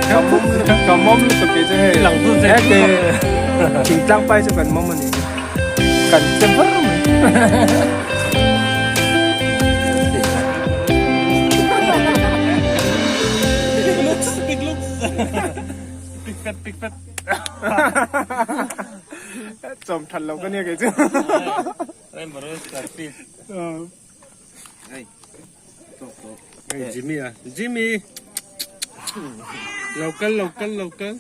Ka mawm ka mawm lutuk kei chu hei. Lang tu che. He thingtlang pai chu kan mawm a ni. Kan che var mai. Big looks, big looks. Big fat, big fat. Chawm that lo ka nia kei chu. Jimmy à Jimmy local local local.